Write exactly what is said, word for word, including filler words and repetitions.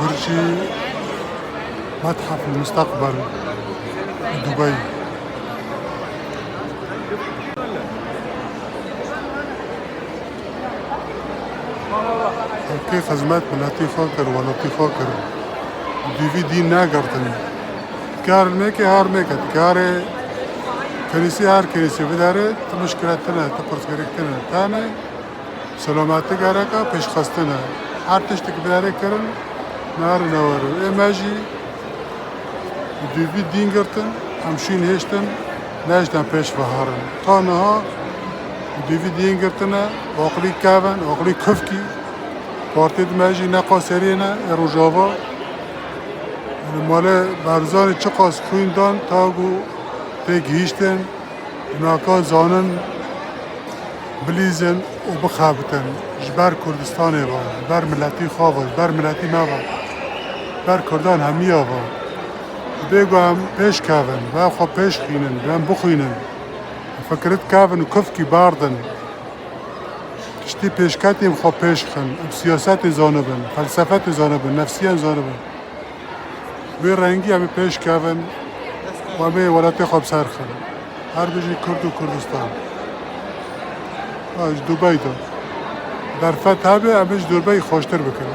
Burcî Methef Mustaqbel li Dubey. Xelkê xizmet miletî xwe kir, welatî xwe kir. Dûvî dîn negirtin. Dikarin mêke, her mêke. Dikarê kirîsî, her kirîsî bidere, tu mişkile tine, tu pirsgirêk tine. Tenê selametî gereka pêşxistin e. Her tiştek bidere kirin, nare newere. Ê me jî dûvî dîn girtin, em şîn hêştin, neştin pêş ve herin. Ta niha dûvî dîn girtine, aqilî kevin, aqilî kufkî. Partiyê di me jî neqas serê ne, ê Rojava. Li malê Barzanî çiqas xwîn dan, ta ku tê gihîştin, naka zanin bilîzin û bixebitin. Ji ber Kurdistanê ve, ji ber miletî xwe ve, ji ber miletî me ve, ji ber Kurdan hemiya ve. Bê ku em pêş kevin, bi xwe pêş xînin, bi em bixwînin. Fikirit kevin û kufkî berdin. Tiştî pêşketî em xwe pêş xin, em siyasetê zanibin, felsefetê zanibin, nefsiyan zanibin. Wê rengî em ê pêş kevin, em ê welatê xwe bi ser xin. Her bijî Kurd û Kurdistan. Ha, ji Dubey de. Derfet hebe em ê ji Dubey xweştir bikin.